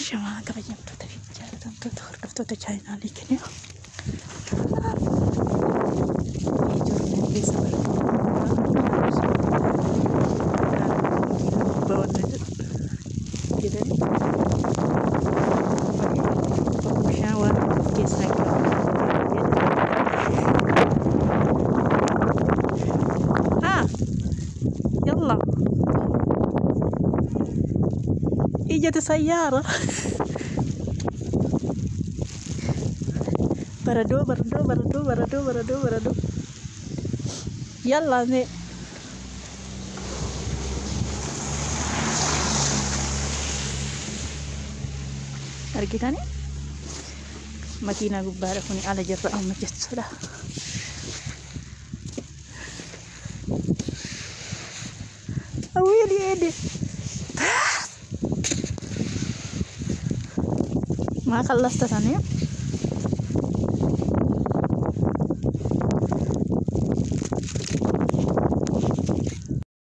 Ashamaa kabajamtoota fi jaalatamtoota hordoftoota chaayinaalii keenya. Ijoolleen keessa jedhani bishaan waan of keessaa qabu. ها يلا اجت سيارة بردو بردو بردو بردو بردو بردو يلا ني argitani makiinaa gubbaadha kun ala jirra amma jechuudha. Awwiili eede maa kallasta sanii.